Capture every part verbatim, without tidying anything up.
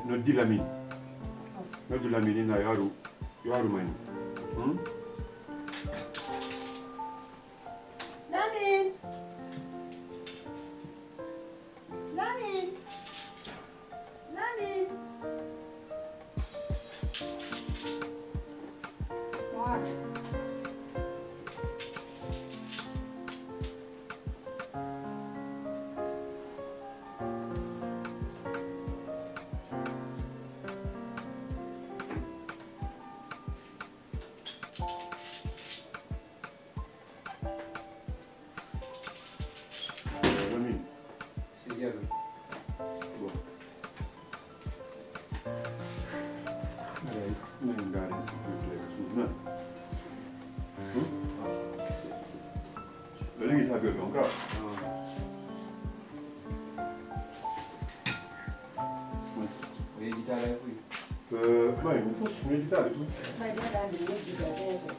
Noddi Lamin. Noddu Lamin, ina yo aru, yo aru mani. Hmm? Lamin! Lamin! Lamin! Lamin. Sidi Yero. Bon. Alay, nan ndaari sécurité ka suuf nan. Hmm? Ɗo lengi sa biyo ɗon ka. O yejjitaali e fuy. Eh, may, mi fof, mi yejjitaali fuy. May, ɗo ɗaande mi yejjitaali.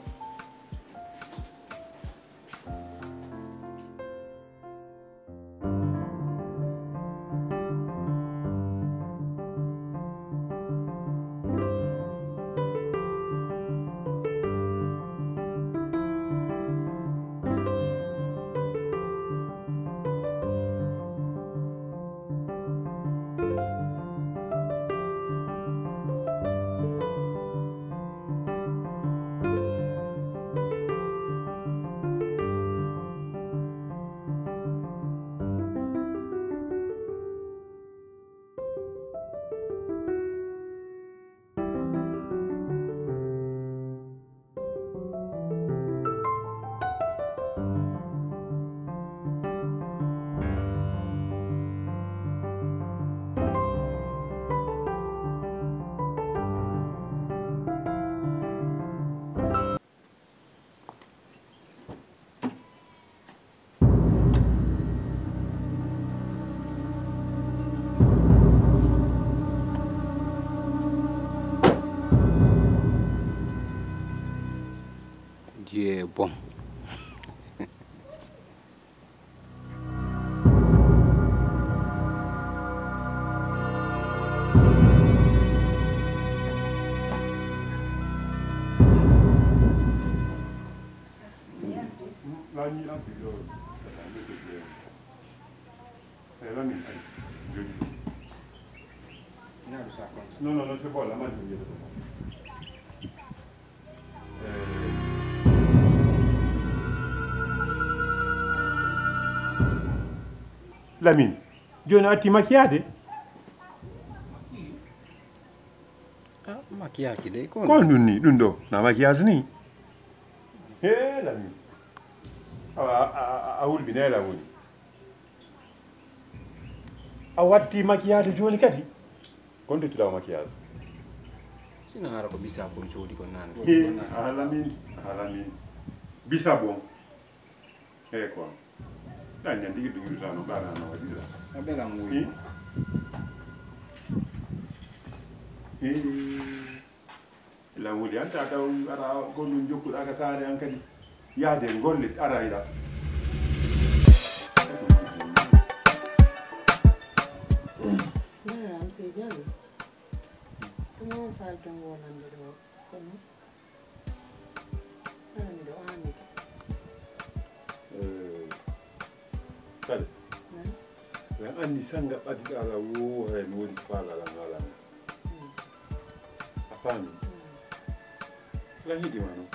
Dieu est bon. Eh, Lamine, allez, joli. Non, non, non, c'est bon, la main, je viens de Lamine, jooni a artii makiyaade? Ah, makiyaaki de, ko ko ɗum ni, ɗum ɗo, na makiyaas ni? He, Lamine. Awa, a, a, a hulɓinii la woni. A watti makiyaade jooni kadi? Kon tottuɗaa o makiyaas? Sina hara ko bisa kon soodi kon naan. He, a Lamine, a Lamine. Bisa bon. He kon. Ɗan ñan tigi ɗum yurtano ɓaɗa no waɗira. A ɓelan wuyi. He. Lan woni an tata on ara ko ɗum jokkuɗa ka saare an kadi. Yaade golle ara ira. Naam, sey Jallo. Ɗum on falto wonande ɗo kono. Kala miɗo aamita. Eh, kadi. Lan anndi sanga ɓaddiɗo ala wo hay no woni ko faala lan haalana. A faami? Lan hiɗi ma noon.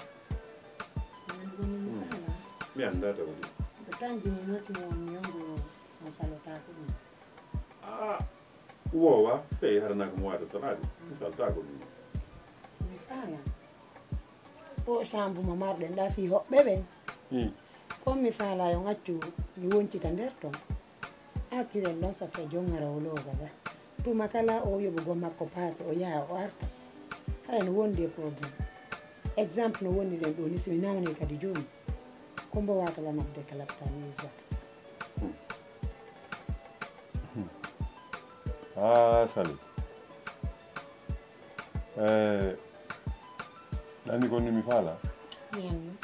Mi anndaa taw de. Ko tanjini no si mo woni yongo mo salotaako ɗum. Ah, woowa, sey harana ko mo wata salaade. Mi saltaako ɗum. Mi faala. O chambu mo marɗen ɗa fii hoɓɓe ɓen. Hmm. Kon mi faala yo accu mi woncita nder ton. Artiren ɗon sokka jongara o looga ga. Tuma kala o yoɓugo makko paase o yaha o arta. Hara no wondi e problème. Exemple no wondi ɗen ɗo ni si mi nawne kadi jooni. Ko mbo wata lanabde ka lapta ni ja. Hmm. Hmm. Ah, Sali. Eh, ɗanni kon ni mi faala. Miyam.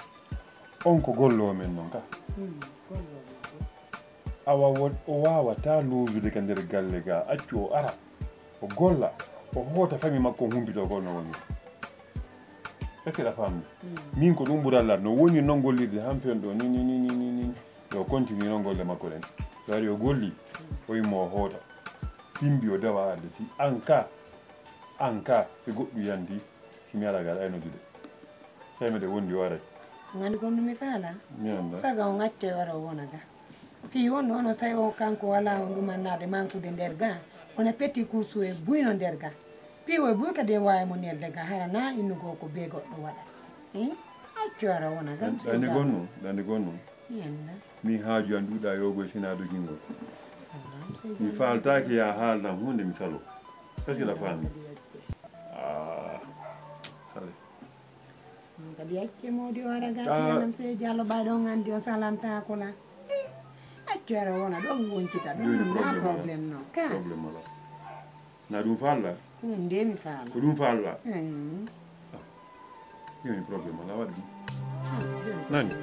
On ko gollo men non ka. Hmm, gollo men ko. Awa wo-, o waawata luujude ka nder galle ga, accu o ara, o golla, O hoota fami makko humpito ko no woni. Est-ce que a faami? Min ko ɗum ɓural lan. No woni noon gollirde han fen ɗo ni, ni, ni, ni, ni, ni. Yo continue noon golle makko ɗen. Yo ari o golli, o immo o hoota. Pimbi o dawa arde si an ka, an ka, si goɗɗum yanti, si mi alaa gal ay noddude. Tawi miɗo wondi o aray. Ngani kon no mi faala? Mi annda. Saga o ŋacco e wara o wona ga. Fii honno onon so tawi o kanko walaa on ɗumannaade mankude nder ga? Wona petit course e buyno nder ga. Piiwo e buy kadi en waawi mo nelde ga, hara na innugo ko bee goɗɗo waɗa. Hin? Accu ara wona gam si ɗandi gonno, ɗandi gonno. Mi annda. Min haaju an ɗuuɗa yogo e sena dogingol. Mi faaltaake ya haaldan huunde mi salo. Kasi la faami. Ah, sale. Ɗum kadi acce moodi o ara ga. Ah. Fiyanam sey Jallo ɓay ɗon anndi o salantaako la. Accu ara wona ɗon woncita ɗum. Jooni ɗum na problème alaa. Problème no ka. Problème alaa. Na ɗum faalla? Ɗum nde mi faalla. Ko ɗum faalla? Mm. Ah. Jooni problème alaa, waɗi ɗum. Ah, jooni. Nani?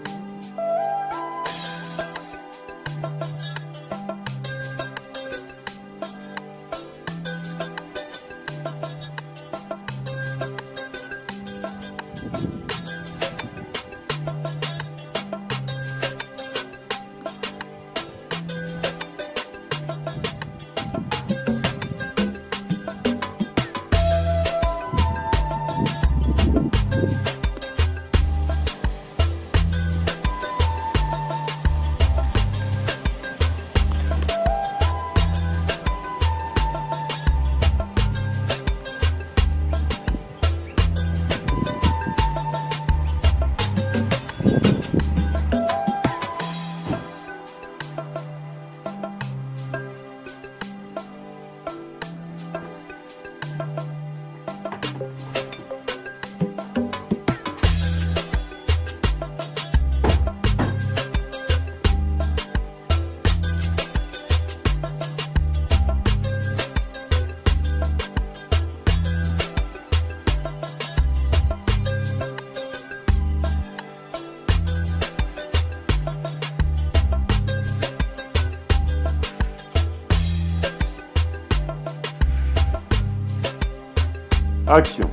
Action.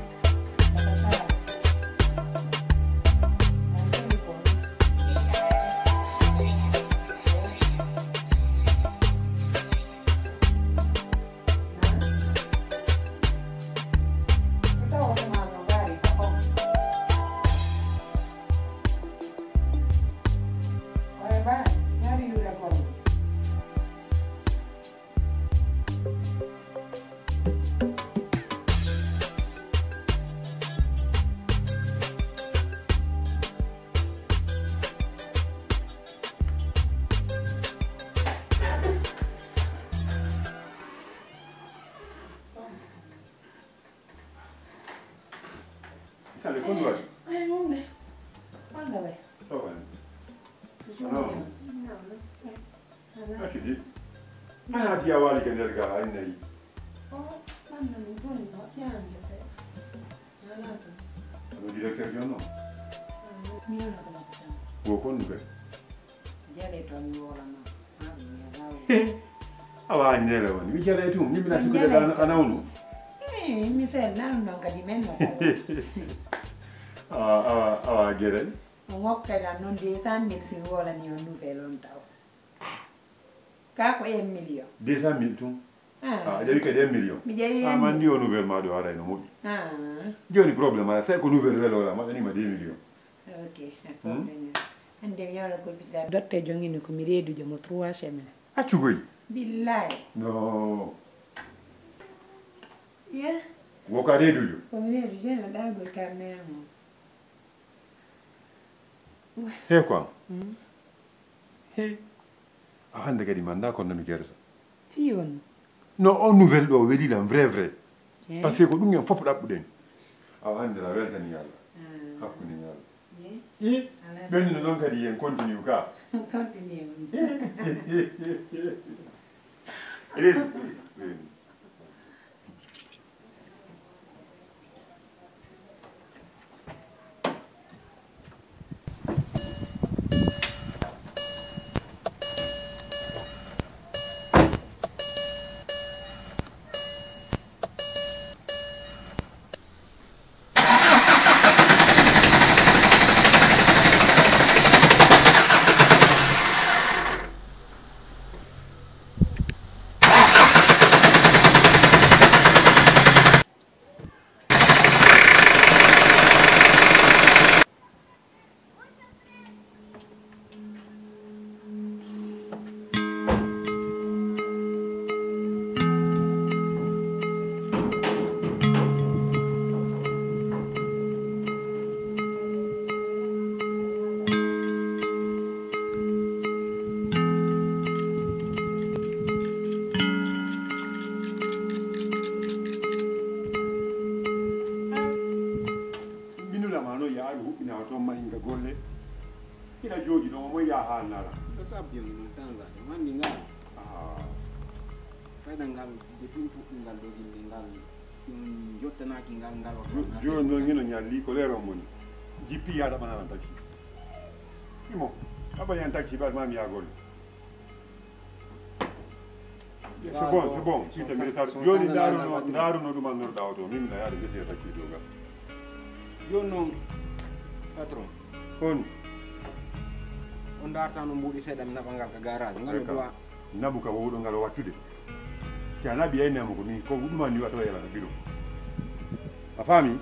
Sali, ko ndu waɗi? Ay, wonde. Wonde way. Ɗo waɗi. Ɗo. Accu di. Ana hati a waali ke nder ga, ay nayi. O, ɓanna min toon, moƴƴaani de seeɗa. Alaa toon. Ano directeur Jonno? Mi wona ko makko tan. Wo kon ndu kadi? Jale toon mi woolanoo. Awa ñande woni mi jale tum, mi mina sukude dan ana wonu. Eh, mi sel nan non kadi men no. Awa, awa, awa, gere. O mokka dan non deux cent mille si mi wolani on nouvelle on taw. Ka ko un million. Deux cent mille tum. Ah, a jawi kadi un million. Mi jawi un million. Ah, man ndi o nouvelle ma ɗo haray no moƴƴi. Ah. Joni problème ala, c'est ko nouvelle welo wala ma ɗanima deux millions. Ok, a problème. Hannde mi yawna ko hôpital. Docteur jongini ko mi reedujo mo trois semaines. Accu koy. Billahi. No. Yeah. Wo ka reedujo. Ko mi reedujo no ɗagol carnet am. He quoi. He. A hannde kadi mi annda kono no mi gersa. Fii on. No, o nouvelle ɗo weli lan vrai vrai. Parce que ko ɗum en fof ɗaɓɓuɗen. Awa hannde la weltani Yalla. Hakkunde Yalla. I ɓennuno noon kadi yen continue ka. Continue. Reedu. Reedu. Huɓɓinaa o toon mahinga golle. Ina jooɗi ɗo, omo yaha haa nara. Ko sabu jooni mo sanzaade, mo anndi ngal. Ah. Fayda ngal, depuis mi fuɗɗi ngal doginde ngal, si on jottanaaki ngal, ngal o Jo-, jooni noon hino ñalli, ko leer on moni. Jippi yaha ɗaɓɓanaa lan taxi. Imo, ɗaɓɓani lan taxi, ɓaade maa mi yaha golle. C'est bon, c'est bon. Fiita mi reta. Jooni ndaaruno, ndaaruno ɗum annorɗaa o to. Min mi yaha ɗo gese taxi dow ngal. Jooni noon, patron. On. On ndaarta no mbuuɗi seeɗa, mi naɓa ngal ka garage. Ngal mi duwa. Naɓu ka wowɗo ngal o wattude. Si a naɓi aynamo ko min, ko ɗum anndi wata o yalana biro. A faami?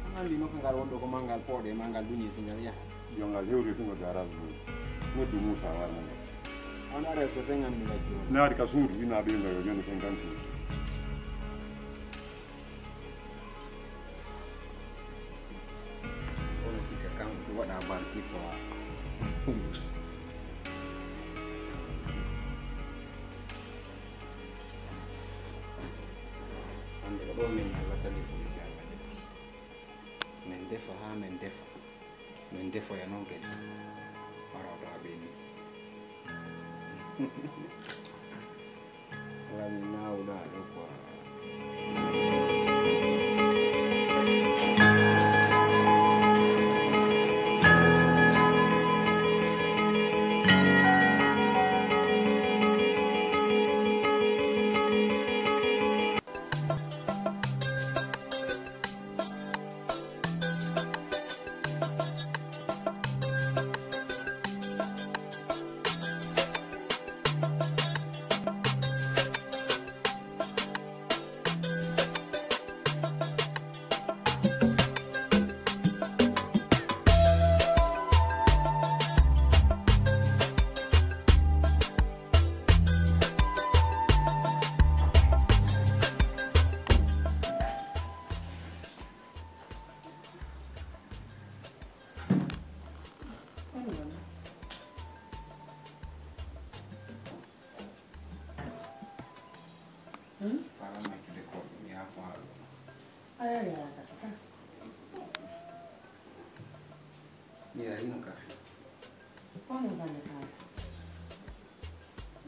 On anndi nokku ngal wonɗo ko maa ngal pooɗe, maa ngal duñe si ngal yaha. Yo ngal hewtoy tun ka garage mum. Noddu Muusa warna ngal. On ares ko cinquante mille acciro. Naati ka suudu, ina ɓeyda yo jonne cinquante mille. Kono sikka kanko ko waɗa bal kippa wa. Hannde ko ɗo min Allah tagi fof si Allah jokki. Min defa haa min defa. Min defoya noon kadi. Wara o tawa ɓenni. Wala mi naawuɗaa ɗo quoi. Hmm? Faala maccude ko mi yaa faalo. Aya yaa kata ka. Mi yaa hino kafi. Kono bande faala.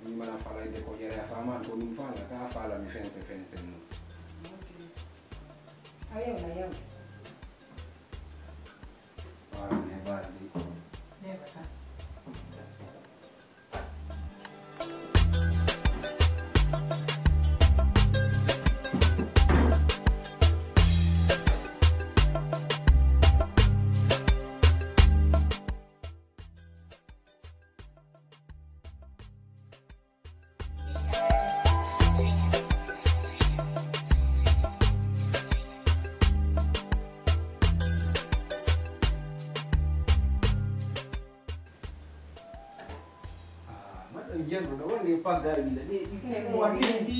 Mi mana faala ide ko yere a faama ko ɗum faala ka faala mi fense fense no. Okay. Ayo na yo. Faala ne baldi. Ne bata. Ah, maɗɗo jerɗo ɗo woni paggaari ɗiɗa ɗe ɗi fof waɗi ɗi.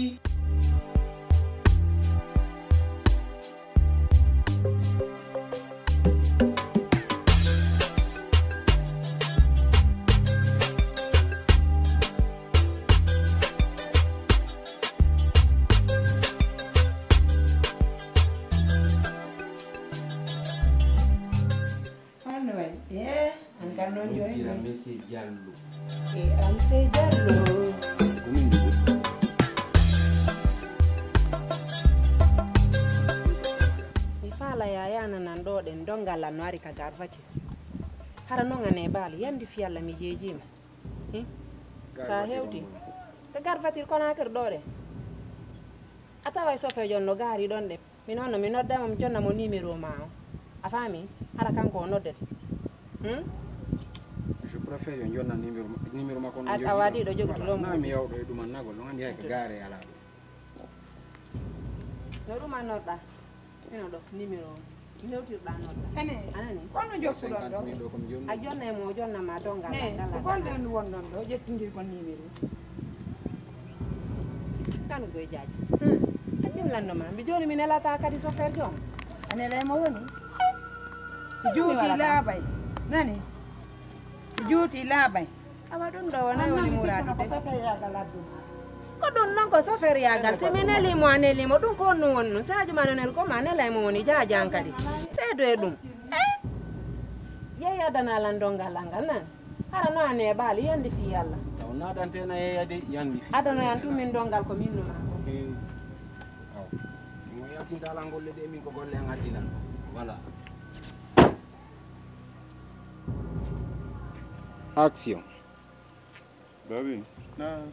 Holno waɗi? Eh, an kam noon jooni. Monsieur Diallo. Eh, an Monsieur Diallo. Ko min njiɗi. Mi faala Yaya nanan ɗo ɗen donngal an no ari ka garvatir. Hara noon an e baali, yandi fiyalla mi jeejiima. Hmm? Sa hewti. Ka garvatir Conakry ɗo ɗen. A taway sofeejo on no gaari ɗon ɗen. Min on no mi nodda mo, mi jonna mo numéro ma on. A faami? Hara kanko o noddete. Hmm? Je préfère yo jonna numéro ma-, numéro makko on. A, a waɗi ɗo jogi. Voilà. Ɗo na mi yawɗo e ɗum annagol, ɗum anndi hay ko gaare alaa ɗum. No ɗum annorɗa? Hino ɗo, numéro on. Mi hewtirɗa noon ɗo. Ene, a nani? Kono jokkuɗon ɗo? Cinquante mille ɗo ko mi jonni. A jonna e mo, o jonna ma donngal. Ne, ngal ko gonɗo en wonɗon ɗo, ƴettindirgol numéro. Kanu Goy Jaaji. Hmm. A jimlanno ma. Mi jooni mi nelata kadi chauffeur joom. A nelay mo woni? Si juuti laaɓay. Nani? Si juuti laaɓay. Awa ɗum ɗo wonay woni muraadu de. Ko ɗum noon ko soferyaagal. Si mi nelii mo, a nelii mo, ɗum ko honɗum woni ɗum? Sadio ma no nel ko ma nelay mo woni jaajan kadi. Ado e ɗum. Eh? Yeeyi adana lan donngal an ngal nan. Hara no a neeɓaali yandi fii Yalla. Taw naɗante na yeeya de yandi fii. Adana yan tun min donngal ko min numa. Eh. Aw. Mo yaltinta lan golle de min ko golle an addinan. Voilà. Action. Baabi. Naam.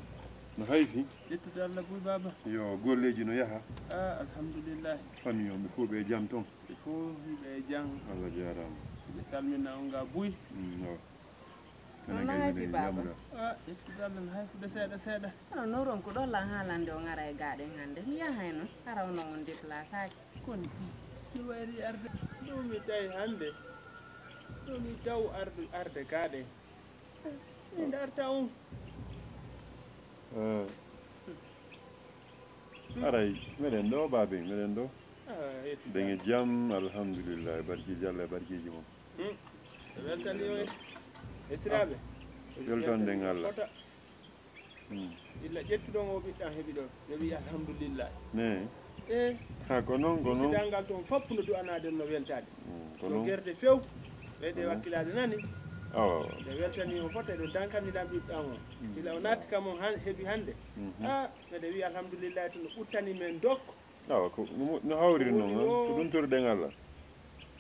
No hayfi? Yettude Allah buy baaba. Yo golleeji no yaha? Ah, alhamdulillahi. Famille on ɓe fof ɓe jam ton? Ɓe fof ɓe jam. Allah jaaraama. Ɓe salmina on ga buy. Mm, no. No hayfi baaba? Ah, yettude Allah no hayfude seeɗa seeɗa. Kono no ronku ɗo lan haalande on ara e gaaɗen hannde. Mi yahay non, hara ono on déplaçaaki. Kono mi wayri arde. Ɗo mi tawi hannde. Ɗo mi taw arde, arde gaaɗen. Mi darta on. Eh. Aray, meɗen ɗo, baabe, meɗen ɗo. Ah, yettude. Deŋe jam, alhamdulillah, barkiiji Allah, barkiiji mon. Hmm. Weltani o e esiraaɓe. Weltande Allah. Fota. Hmm. Illa ƴettuɗon o ɓiɗɗan heɓi ɗo, ɓe wi alhamdulillah. Ne. Eh. Ha, ko non, ko non. Musidangal toon fof no du'anaaden no weltaade. Hmm, ko non. No gerde few, ɓeyde wakkilaade nani. Awa, awa. Nde weltani o fota, eɗen dankaniɗan ɓiɗɗan o. Hmm. Gila o naatti kam on han-, heɓi hannde. Mhm. Ah, meɗen wi alhamdulillah, to no ɓuttani men dok. Awa, ko no mo-, no hawri noon, ko ɗum torɗen Allah.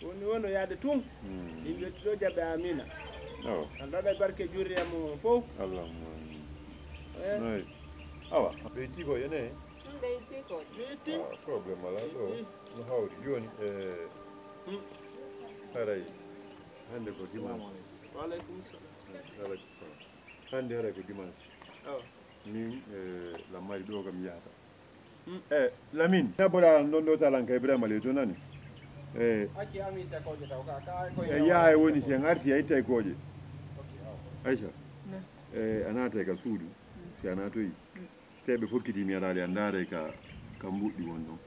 Woni wono yaade tun. Hmm. Yimɓe ɗo jaɓe amina. Awa. Allah waɗa barke jurriya mum on fof. Allahumma amin. Eh. Noy. Awa. Ɓe tigo ene. Ɗum ɓe tigo. Ɓe ti. Ah, problème ala ɗo. Ɓe ti. No hawri jooni. Eh. Hmm. Haray. Hannde ko dimanche. Wa alaikum salam. Wa alaikum salam. Hannde haray ko dimanche. Awa. Min, eh, lammari ɗo kam yahata. Hmm. Eh, Lamine, na bola non ɗo talan ka Ibrahima le to nani. Eh. Acci ami ta koje taw ka, ka ko e yaha e woni si en arti a ittay koje. Ok, awa. Aïcha. Na. Eh, a naatay ka suudu. Hmm. Si a naatoyi. Hmm. Te ɓe fokkiti mi araali a ndaaray ka, ka mbuɗɗi won ɗon.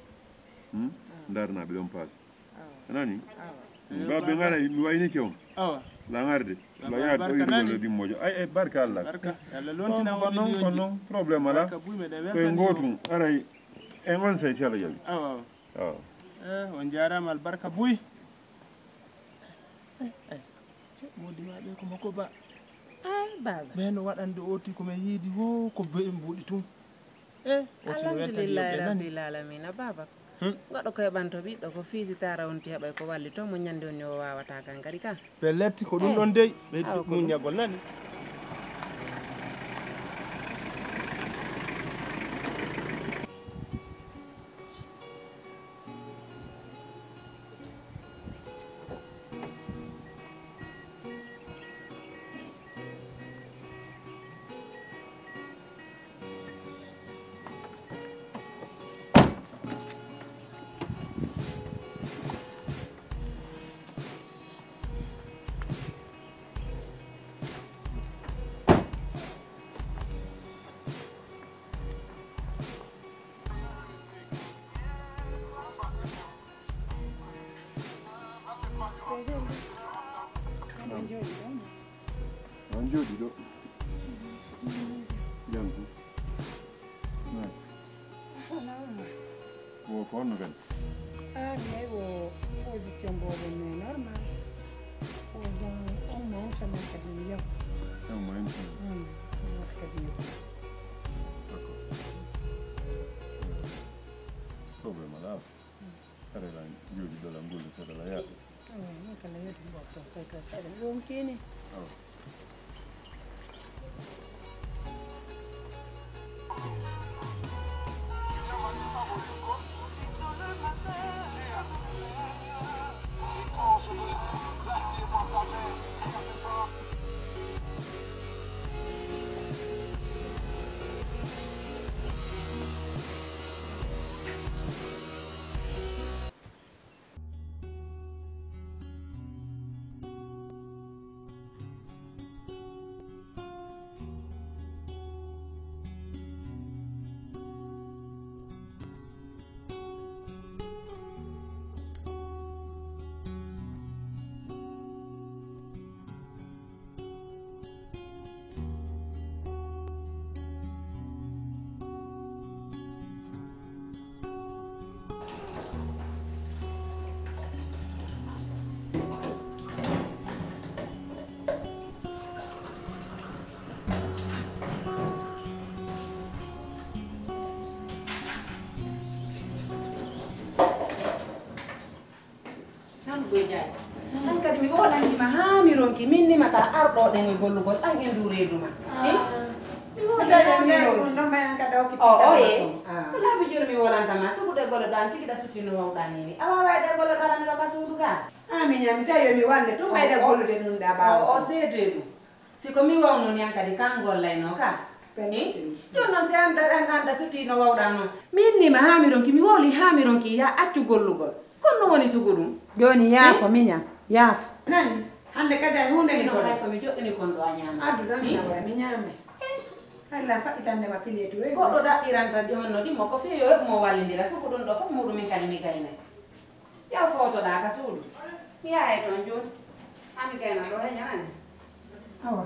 Hmm? Ah. Ndarna ɓe ɗon paasi. Awa. A nani? Awa. Ba ɓe ngara mi waynike on. Awa. La ngarde. La yaade o yirgol dimmojo. Ay, ay, barka Allah. Barka. Yalla lontina on ko non, ko non. Problème ala. Barka buy meɗen weltani. Ko e ngotum. Aray. En on sey si Allah jaɓi. Awa, awa. Awa. Eh, on jaaraama albarka buy. Eh, ay, moodi ma ɓe ko mako ba. Ah, baba. Ɓe no waɗande oti ko men yiidi wo ko be en mbuɗi tun. Eh, oti no weltani alhamdulillahi yimɓe nani. Rabbil alamina, baba. Hmm. Goɗɗo ko heɓanto ɓiɗɗo ko fiisita rawonti heɓay ko wallito mo ñande woni o waawata kan kadi ka. Pellet, ko ɗum ɗon dey, ɓe awa, ko ɗum. Muññagol nani. On jooɗi ɗo. Jam tan. Wo ko honno kadi? Ah, mi ay wo position mboɗon no normal. Ko ɗum on mo on sama kadi mi yaw. Taw mo en tan. Hmm, on wata kadi mi yaw. D'accord. Problème alaa. Aɗa lan jooɗi ɗo lan ngolli seeɗa la yaade. Awa, min kala yeeɗi mboɗo toon, koy ka seeɗa mi ɗonkini. Awa. An Gojaay. An kadi mi woɗanima haa mi ronki, min ni mata arɗo ɗen e gollugol an e ndu reedu ma. Eh? Mi woɗanima ɗum ɗon may an kadi o kippii. O, o, kala eh. Makko. Ah. Ko laabi jooni mi wolanta ma, sabu ɗe golle ɗan tigi ɗa sutti no wawɗa ni ni. A wawa e ɗe golle ɗa mi roka suudu ga. Ah, mi ñami tawi yo mi walle tun may ɗe gollude ɗum ɗa ɓaawo. O, o seedoy ɗum. Si ko mi wawno ni an kadi kan gollayno ka. Jooni noon si an ɗa an an ɗa sutti no wawɗa noon. Mi inni ma haa mi ronki, mi wowli haa mi ronki ya accu gollugol. Kono no woni sugu ɗum. Jooni yaafo miña, yaafo. Nani? Hannde kadi hay huunde mi kono. Hay ko mi joɗɗini kon ɗo a ñaama. Addu ɗon nawra mi ñaame. Hay la saɗɗitande ma pileetu we. Goɗɗo ɗaɓɓiranta ɗi honno ɗi mo ko fii yo heɓu mo wallindira sugu ɗum ɗo fof muɗum min kadi mi gaynay. Yaw footoɗaa ka suudu. Mi yahay toon jooni. Ami gayna ɗo he ñaani. Awa.